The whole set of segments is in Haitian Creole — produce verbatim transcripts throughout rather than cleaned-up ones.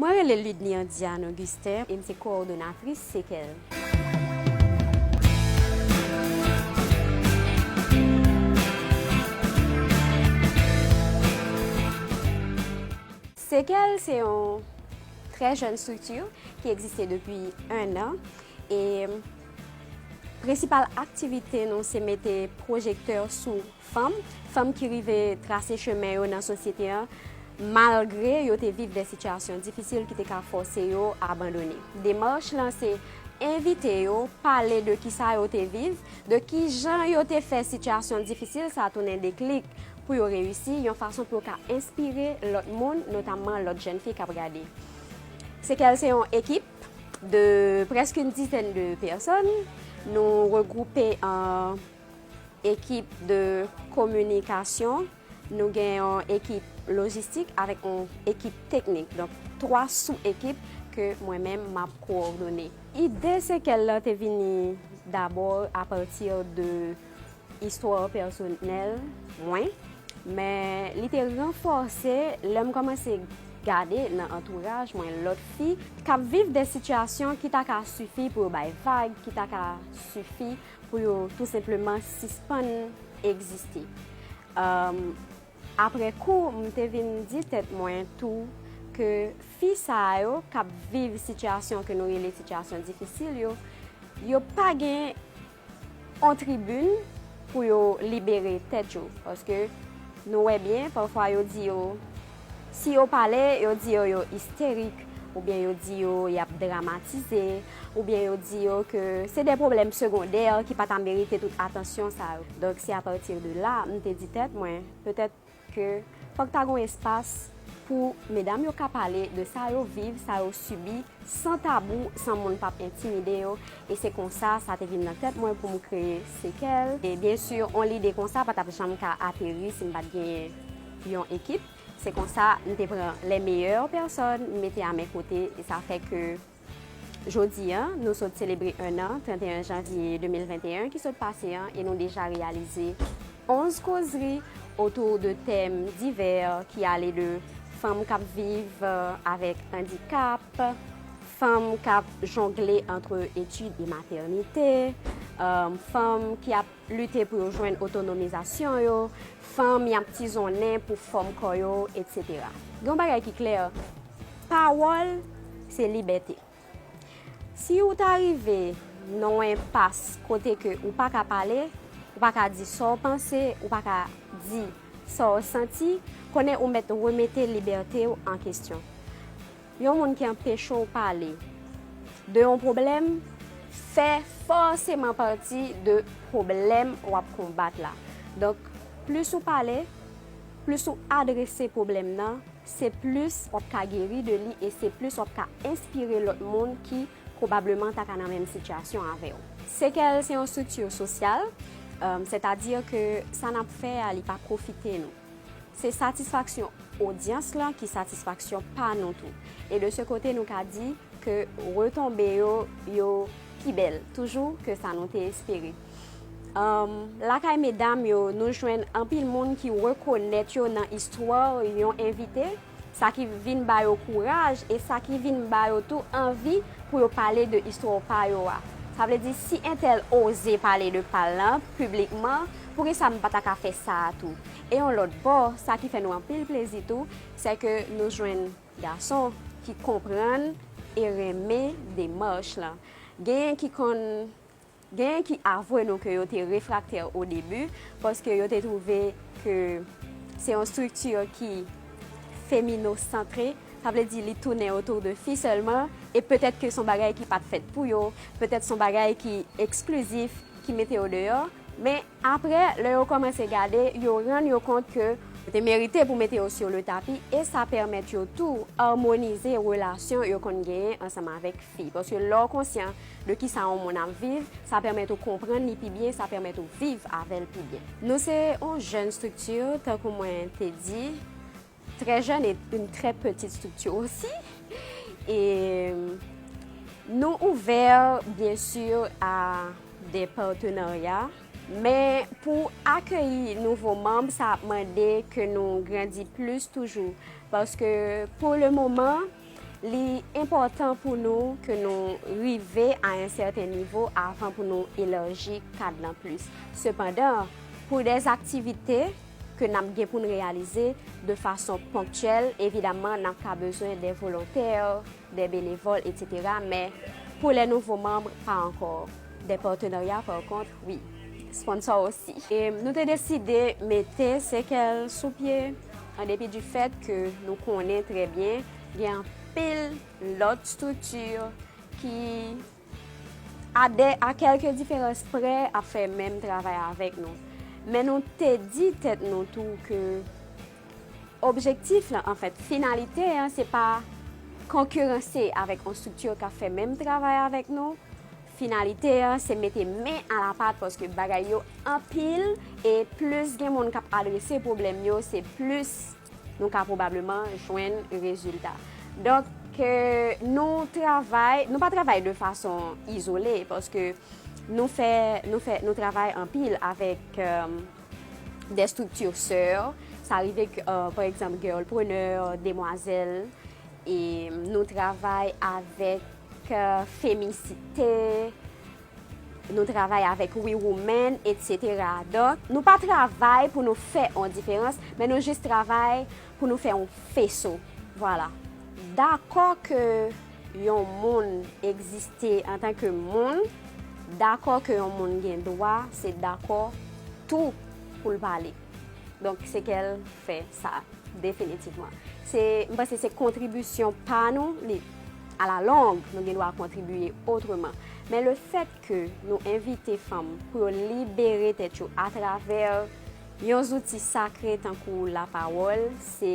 Mwen rele Ludny Andiane Augustin e m se kowòdonatris Sekèl. Sekèl se yon trè jèn estrikti ki egziste depi en an e prensipal aktivite nou se mete pwojektè sou fanm, fanm ki rive trase chemen yo nan sosyete an, malgre yo te viv de sitiyasyon difisil ki te ka fòse yo abandone. Demach lan se envite yo pale de kisa yo te viv, de kijan yo te fè sitiyasyon difisil sa tounen deklik pou yo reyisi, yon fason pou yo ka enspire lòt moun, notamman lòt jèn fi k ap gade. Sekèl se yon ekip de prèske yon dizèn de pèsòn. Nou regwoupe an ekip de kominikasyon, nou gen yon ekip lojistik avèk yon ekip teknik. Donk, twa sou-ekip ke mwen menm m ap kowòdone. Ide Sekèl la te vini dabò apati de istwa pèsonèl mwen, men li te ranfòse lè m kòmanse gade nan antouraj mwen lòt fi k ap viv de sitiyasyon ki ta ka sifi pou yo bay vag, ki ta ka sifi pou yo tou senpleman sispann egziste. Apre kou, m te vin di tèt mwen tou ke fi sa yo k ap viv sitiyasyon ke nou rele sitiyasyon difisil yo, yo pa gen yon tribin pou yo libere tèt yo. Paske nou wè byen, pafwa yo di yo, si yo pale, yo di yo yo isterik, oubyen yo di yo y ap dramatize, oubyen yo di yo ke se de pwoblèm segondè ki pa ta merite tout atansyon sa yo. Donk, se apati de la, m te di tèt mwen, petèt ke fòk ta gon espas pou medam yo ka pale de sa yo viv, sa yo sibi, san tabou, san moun p ap entimide yo. E se konsa sa te vin nan tèt mwen pou m kreye Sekèl. E byen si, yon lide konsa pa t ap janm ka ateri si m pa t genyen yon ekip. Se konsa m te pran les meilleures personnes, m mete a men kote, e sa fè ke jodi a, nou sot selebre en an, trant et un janvye de mil venteyen ki sot pase an, e nou deja reyalize onz kozri otou de tèm divè ki ale de fanm k ap viv, euh, avèk andikap, fanm k ap jongle antre etid e matènite, euh, fanm ki ap lite pou yo jwenn otonomizasyon yo, fanm y ap tizonnen pou fòm kò yo, etsetera. Gen yon bagay ki klè, pawòl se libète. Si ou ta rive nan yon enpas kote ke ou pa ka pale, ou pa ka di sa w panse, ou pa ka di sa w santi, konnen ou mèt remete libète w an kesyon. Yon moun ki anpeche w pale de yon pwoblèm fè fòseman pati de pwoblèm w ap konbat la. Donk, plis ou pale, plis ou adrese pwoblèm nan, se plis w ap ka geri de li e se plis w ap ka enspire lòt moun ki pwobableman ta ka nan menm sitiyasyon avè w. Sekèl se yon estrikti sosyal, euh, sètadi ke sa n ap fè a, li pa pwofite nou. Se satisfaksyon odyans lan ki satisfaksyon pa nou tou. E de se kote, nou ka di ke retonbe yo, yo pi bèl toujou ke sa nou te espere. Anm, lakay medam yo, nou jwenn anpil moun ki rekonèt yo nan istwa yon envite, sa ki vin ba yo kouraj e sa ki vin ba yo tou anvi pou yo pale de istwa pa yo a. Sa vle di, si entèl oze pale de pa l lan piblikman, poukisa m pa ta ka fè sa a tou? E yon lòt bò, sa ki fè nou anpil plezi tou, se ke nou jwenn gason ki konprann e renmen demach lan. Genyen ki konn, genyen ki avwe nou ke yo te refraktè o debi, paske yo te twouve ke se yon estrikti ki feminosantre, sa vle di li tounen otou de fi sèlman, e petèt ke se yon bagay ki pa t fèt pou yo, petèt se yon bagay ki eksklizif, ki mete yo deyò, men apre, lè yo kòmanse gade, yo rann yo kont ke yo te merite pou mete yo sou le tapi, e sa pèmèt yo tou amonize relasyon yo konn genyen ansanm avèk fi. Paske lè w konsyan de kisa yon moun ap viv, sa pèmèt ou konprann li pi byen, sa pèmèt ou viv avè l pi byen. Nou se yon jèn estrikti, tankou mwen te di, très jeune et une très petite structure aussi. E nou ouvè, byen si, a de patenarya, men pou akeyi nouvo manm, sa ap mande ke nou grandi plis toujou. Paske, pou le moman, Li enpòtan pou nou ke nou rive a yon sèten nivo avan pou nou elaji kad lan plis. Sepandan, pou dè aktivite ke n ap gen pou n reyalize de fason ponktyèl, evidamman, n ap ka bezwen dè volontè, dè benevòl, etsetera. Men pou lè nouvo manm, pa ankò. Dè patenarya, pa kont, wi. Sponsò osi. E nou te deside mete Sekèl sou pye, an depi di fèt ke nou konnen trè byen, gen anpil lòt estrikti ki, a dè, a kèlke diferans prè, ap fè menm travay avèk nou. Men nou te di tèt nou tou ke objektif lan, anfèt, finalite an, se pa konkiranse avèk yon estrikti k ap fè menm travay avèk nou. Finalite an, se mete men a la pat paske bagay yo anpil e plis gen moun k ap adrese pwoblèm yo, se plis nou ka pwobableman jwenn rezilta. Donk, ke nou travay, nou pa travay de fason izole paske nou fè, nou fè, nou travay anpil avèk, euh, dè estrikti sè. Sa rive ke, euh, pa egzanp, Girlpreneur, Demwazèl, e nou travay avèk, euh, Femisite, nou travay avèk We Women, etsetera. Donk, nou pa travay pou nou fè yon diferans, men nou jis travay pou nou fè yon feso. Vwala. Dakò ke yon moun egziste antanke moun, dakò ke yon moun gen dwa, se dakò tou pou l pale. Donk, Sekèl fè sa, definitivman. Se, m panse se kontribisyon pa nou, li, a la long, nou gen dwa kontribiye otreman. Men le fèt ke nou envite fanm pou yo libere tèt yo atravè yon zouti sakre tankou lapawòl, se,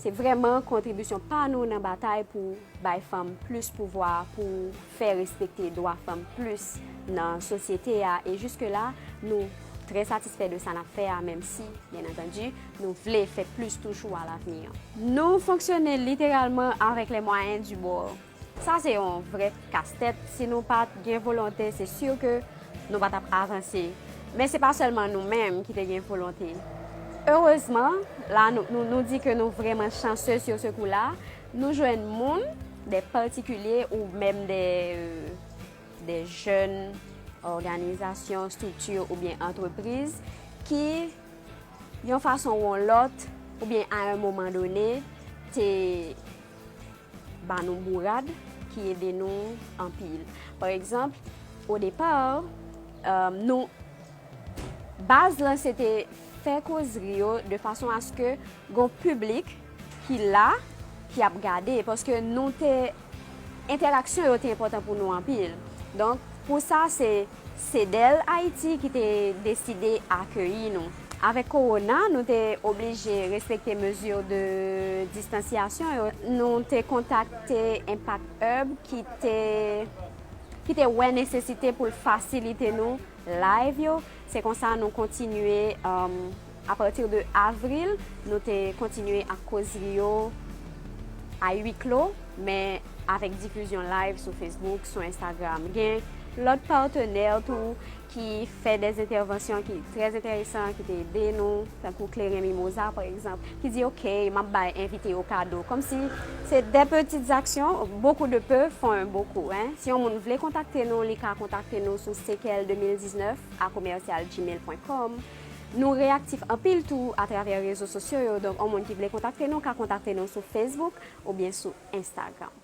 se vrèman kontribisyon pa nou nan batay pou bay fanm plis pouvwa, pou fè respekte dwa fanm plis nan sosyete a. E jiske la, nou trè satisfè de sa n ap fè a, menm si, byen antandi, nou vle fè plis toujou alavni an. Nou fonksyone literalman avec les moyens du bord. Sa se yon vrè kastèt. Si nou pa t gen volonte, se si ke nou pa t ap avanse. Men se pa sèlman nou menm ki te gen volonte. Erezman, la nou, nou, nou di ke nou vrèman chanse sou se kou-la, nou jwenn moun, dè patikilye ou menm dè, euh, dè jèn òganizasyon, estrikti oubyen antrepriz ki, yon fason ou yon lòt, oubyen a yon moman done, te ba nou bourad ki ede nou anpil. Pa egzanp, o depa, euh, nou, baz lan se te fè kozri yo de fason aske gon piblik ki la, ki ap gade, paske nou te, entèraksyon yo te enpòtan pou nou anpil. Donk, pou sa, se CEDEL Ayiti ki te deside akeyi nou. Avèk kowona, nou te oblije respekte mezi de distansyasyon yo. Nou te kontakte Impact Hub ki te, ki te wè nesesite pou l fasilite nou live yo. Se konsa nou kontinye, um, apati de avril, nou te kontinye ak kozri yo a huis clos, men avèk difizyon live sou Facebook, sou Instagram. Gen lòt patenè tou ki fè dè entèvansyon ki trè enteresan, ki te ede nou, tankou Kleren Mimoza, pa egzanp, ki di, "Ok, m ap bay envite yo kado." Kòmsi se des petites actions, beaucoup de peu font un beaucoup, hein. Si yon moun vle kontakte nou, li ka kontakte nou sou sekèl de mil diznèf a komèsyal gmail pwen kòm. Nou reyaktif anpil tou atravè rezo sosyo yo, donk, yon moun ki vle kontakte nou, ka kontakte nou sou Facebook oubyen sou Instagram.